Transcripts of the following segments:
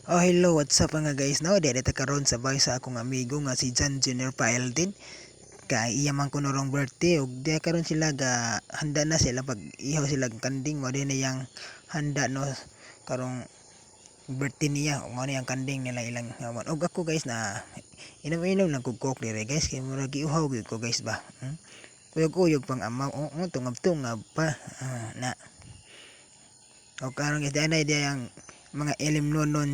Oh, hello, what's up mga guys, no? Di ta karon sa bahay sa akong amigo nga si John Junior Paeldin. Kay iya man kuno rong birthday ug di karon sila ga handa na sila pag ihaw sila kanding, mao din yang handa, no, karong birthday niya, ug mao ni ang kanding nila ilang hawan. Og ako guys na inom-inom lang kog Coke dire guys, kay murag giuhaw gyud ko guys ba. Kuyog-uyog pang amaw, oo, tungab-tungab pa. Na. O karon guys, di di ang mga ilimnonon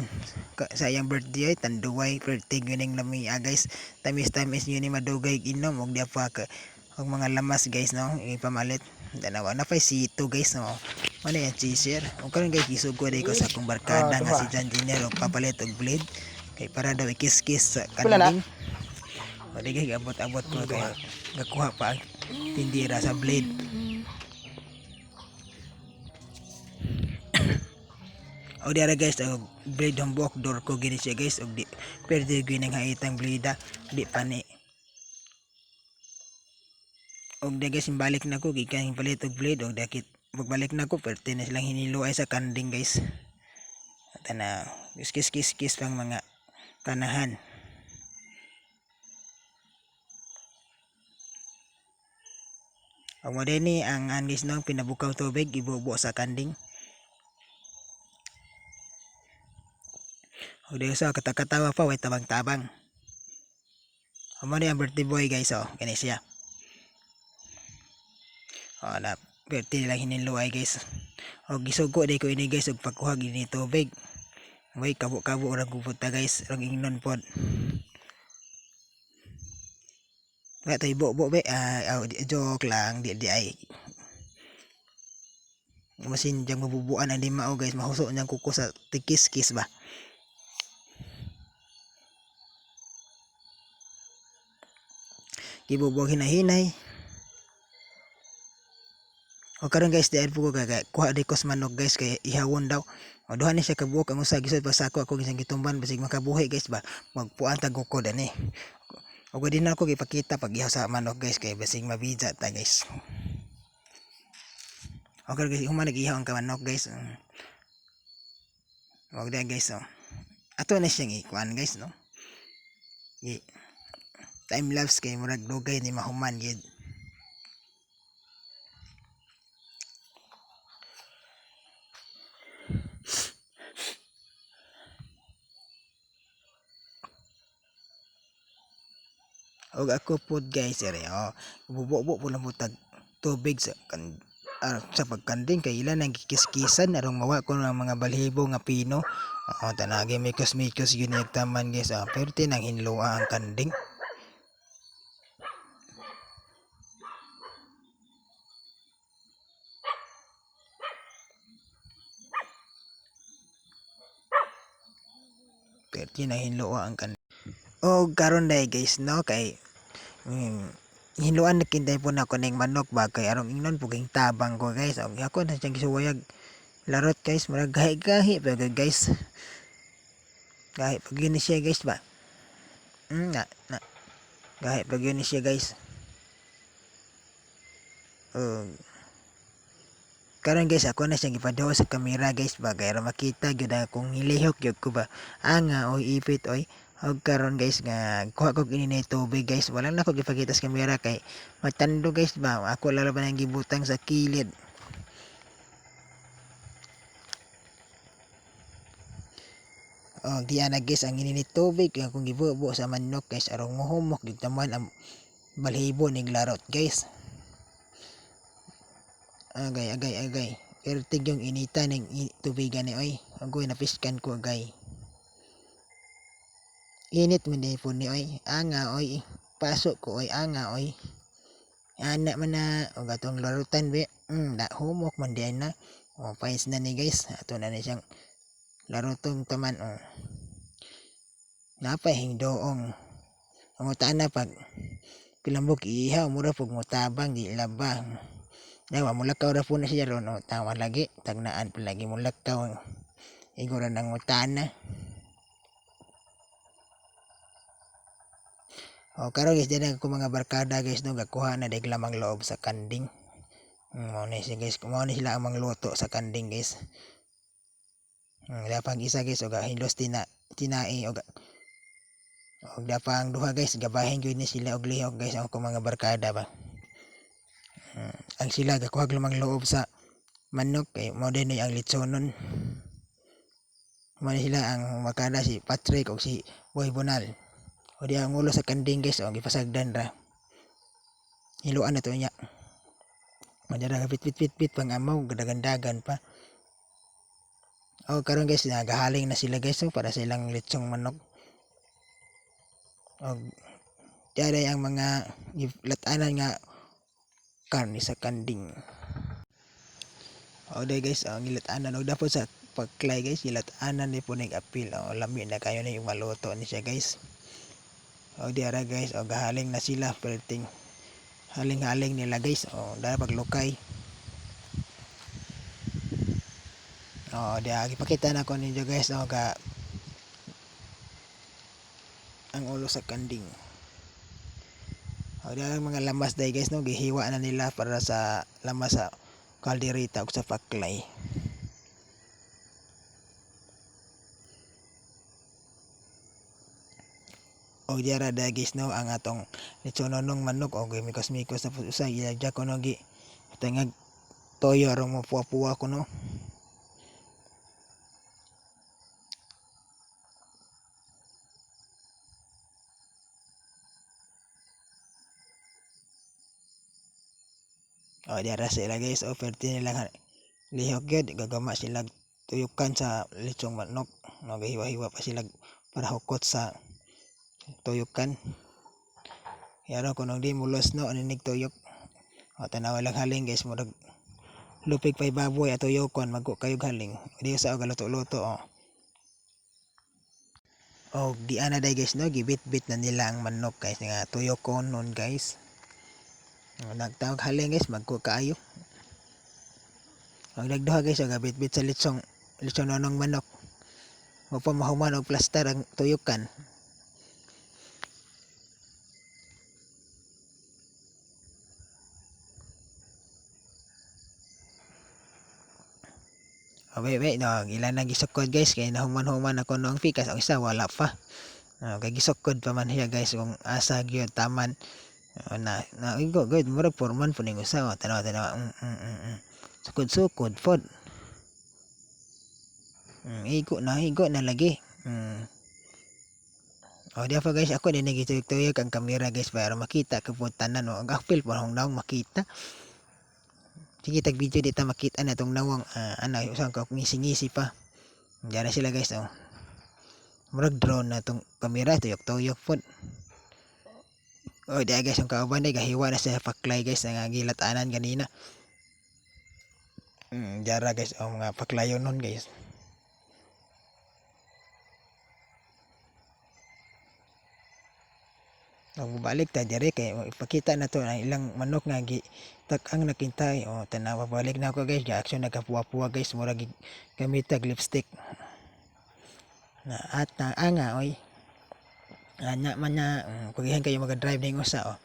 sa iyang birthday ay tanduay birthday gyud lami, guys. Tamis-tamis yun ni madugay inom og di pa ka og mga lamas guys, no, ipamalit. Danawa na pa sito guys, no. Ano yan, cheeser. Og karon guys, gisugo day ko sa akong barkada nga Duha. si John Junior og papalit og blade kay para daw ikis-kis sa Pila na? kanding. O di guys, abot-abot ko kay gakuha pa ang tindira sa blade. O di ara guys, og blade humbok door ko gini siya guys, og di pwede gyud ang haitang blida di pani. Og di guys, balik na ko gikan palit og blade og dakit pagbalik na ko pwede na silang hiniluay sa kanding guys. Tana kis kis kis pang mga kanahan. Og mo ni ang an guys, no, pinabukaw tubig ibubo sa kanding. Og di sa katakatawa pa way tabang-tabang. Amo ni ang birthday boy guys, oh, kani siya. Oh, na birthday lang hiniluay guys. Og gisugo day ko ini guys og pagkuha gini tubig. Way kabo-kabo ra gubot ta guys, rong ingnon pod. Wa tay bo be, oh, joke lang, di di ay. Masin diyang mabubuan ang lima, oh guys, mahuso niyang kuko sa tikis-kis ba. Gibubuang hinahinay. O karon guys, diyan po ko kay kuha di ko sa manok guys kay ihawon daw. O duha ni siya kabuok, ang usa gisod pa sako ako gisang gitumban basig makabuhi guys ba. Magpuan tag ko dani. O di na ako gipakita pag ihaw sa manok guys kay basig mabidya ta guys. O karon guys, human nag-ihaw ang manok guys. Wag di guys, oh. Ato na siyang ikuan guys, no. I time lapse kay murag dugay ni mahuman gid. Og ako pod guys ere, oh, bubo po lang tag tubig sa kan sa pagkanding kay ila nang gikiskisan arong mawa ko ng mga balhibo nga pino. Oh, tanagi mikos-mikos yun yung taman guys. Oh, pero tinang hinloa ang kanding. Pero tinang hinloa ang kanding. Og karon day guys, no, kay hinluan na kinday po na ko ning manok ba kay arong ingnon puging tabang ko guys. Og ako na siyang gisuwayag larot guys, murag gahi-gahi pa guys. Gahi pag yun siya guys ba. Na na gahi pag yun siya guys. Karon guys, ako na siyang gipaduwa sa kamera guys ba kay aron makita gyud akong nilihok gyud ko ba. Anga oy ipit oy. Og karon guys nga kuha kog ini na tubig guys, wala na ko gipakita sa kamera kay matando guys ba. Ako lalo pa nang gibutang sa kilid. Oh, di ana guys ang ini ni tubig kay akong gibubo sa manok guys aron mohumok gyud taman ang balhibo ning larot guys. Agay agay agay. Pero yung inita ning tubigan ni oy. Agoy napiskan ko agay. Init man di po ni oy. Anga oy. Pasok ko oy, anga oy. Ana man na og atong larutan be. Da humok man di na. O pais na ni guys. Ato na ni siyang larutong taman, oh. Napahing doong. Ang utaan na pag pilambok ihaw mura pug motabang di laba. Dawa mulakaw ra po na siya ron, oh. Tawa lagi tagnaan pa lagi mulakaw. Igora nang utaan na. O karon guys, dinag ko mga barkada guys, no, gakuha na dig lamang loob sa kanding. Mao ni siya guys, mao ni sila ang mangluto sa kanding guys. Dapang isa guys og hinlos tina tinai og og dapang duha guys, gabahin gyud ni sila og lihok guys ang akong mga barkada ba. Ang sila gakuhag lamang loob sa manok kay mao din ang litsonon. Mao ni sila ang barkada, si Patrick og si Boy Bonal. O di ang ulo sa kanding guys, og gipasagdan ra. Hiluan na to niya. Madara bit bit bit bit pang amaw, gadagandagan pa. O karon guys, nagahaling na sila guys, so para sa ilang litsong manok. Og diay ang mga latanan nga karne sa kanding. O day guys, ang gilatanan og dapat sa pagklay guys, gilatanan ni po ning apil. O lami na kayo na yung maluto ni siya guys. O di ara guys, o gahaling na sila perting haling-haling nila guys. O dara paglukay. O di gipakita na ko ninyo guys, o ga ang ulo sa kanding. O di ang mga lamas day guys, no, gihiwa na nila para sa lamas sa kaldereta ug sa paklay. Og diara da guys, no, ang atong litsononong manok og mikos-mikos na pud usa gilagya ko no gi tangag toyo aron mo puwa-puwa ko no. O diara sila guys, o perti nila lihok gyud, gagama sila tuyukan sa litsong manok, no, gahiwa-hiwa pa sila para hukot sa tuyukan. Yaro kuno di mulos no aninig tuyok. O tanawa lang haling guys, murag lupig pay baboy ato tuyokon magko kayog haling. Di sa og luto-luto o. Og di ana day guys, no, gibit-bit na nila ang manok guys nga tuyokon nun guys. Nagtawag haling guys, magko kaayo. Ang nagduha guys, og gabit-bit sa litsong nonong manok. Wa pa mahuman og plaster ang tuyukan. O wait, wait, no, ilan na gisukod guys kay nahuman-human ako no ang pikas, ang isa wala pa. No, kay gisukod pa man siya guys kung asa gyud taman. O, na na igo good murag forman po ning usa, o, tanawa tanawa. Sukod-sukod pod. Igo na lagi. O di pa guys, ako din nagituyok-tuyok ang kamera guys para makita ka po tanan, o ang apil po akong naong makita. Sige tag video dito makita na tong nawong, ano usang ka ngisi-ngisi pa. Diyan na sila guys, oh. Murag drone na tong kamera, tuyok-tuyok pod. Oh, di guys, ang kauban day gahiwa na sa paklay guys nga gilatanan ganina. Diara guys, oh, mga paklayon nun guys. Og balik ta dire kay ipakita na to ang ilang manok nga gi tak-ang nakintay. O tanawa, balik na ako guys, ga-action nagkapuwa-puwa guys, murag gamitag lipstick. Na at na anga oy. Ana man na kugihan kayo maga-drive ning usa, oh.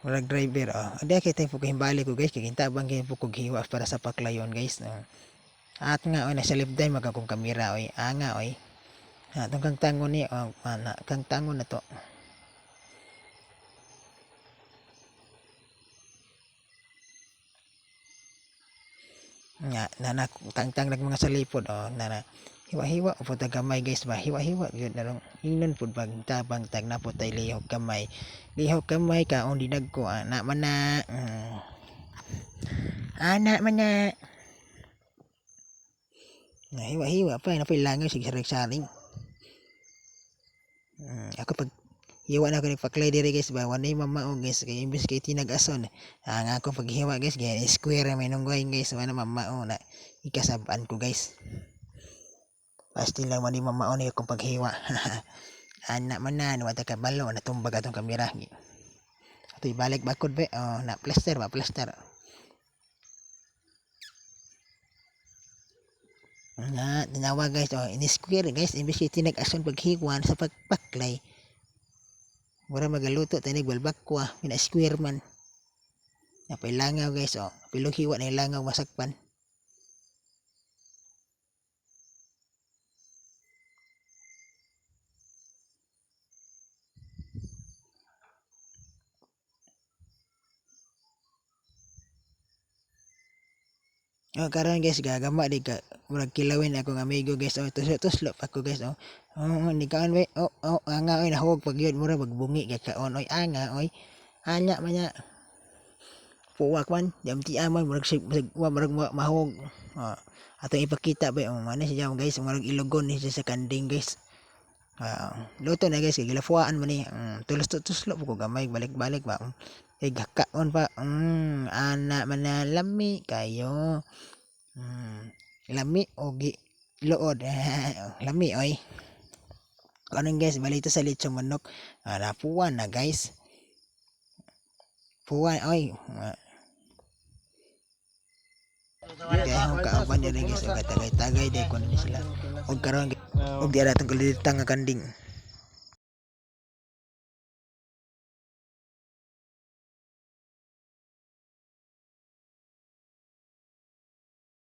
Murag driver, oh. Adi kay tayo himbali ko guys, kay gintabang kay po kog hiwa para sa paklayon guys. Oh. At nga oy, nasa left day mag akong kamera oy. Anga oy. Ha, tong kang tangon ni, oh, ana, kang tangon na to. Nga, nana, tangtang nag mga salipod, oh, nana. Hiwa-hiwa, po tag gamay guys ba, hiwa-hiwa, yun na lang, ingnon po bang tabang tag na po tay lihok kamay. Lihok kamay ka, on dinag ko, ana man na. Ana man na. Na, hiwa-hiwa pa, na po langaw, sige saring-saring. Ako pag hiwa na ako nagpaklay diri guys ba, wanay mamao guys kay imbes kay tinag-ason. Ang ako paghiwa guys, ganyan square may nunggoy guys, wala mamao na ikasab-an ko guys. Pasti lang wala mamao na akong paghiwa. Ana man na, wala ka balo, natumbag atong kamera. Ato ibalik bakod be, oh, na plaster ba, plaster. Na, tinawa guys, oh, ini-square guys, imbes kay tinag-ason paghiwa sa pagpaklay. Mura magaluto tanig balbakwa, pina-square man. Napay langaw guys, oh, pilong hiwa na langaw masakpan. Oh, karon guys, gagama di ka murag kilawin akong amigo, guys. Oh, tuslo tuslo pa ko, guys, oh. Oh, ni kaon we. Oh, anga oy, nahog pag yun, mura magbungi kay kaon oy, anga oy. Anya man nya. Puwak man, jamti man murag sig wa murag mahog. Oh, atong ipakita ba, oh, man siya, guys, murag ilugon ni siya sa kanding, guys. Ah, luto na, guys, kay gilafuan man ni. Tulos tuslo po ko gamay, balik-balik ba. Kay gakaon pa. Ana man na lami kayo. Lami o gi luod. Lami oy. Karon, guys, balik ta sa lechong manok. Ah, napuwan na, guys. Puwan oy. Ah. Kaya akong kauban diri, guys, og tagay-tagay di ko ni sila. Og karon og di atong kalita nga kanding.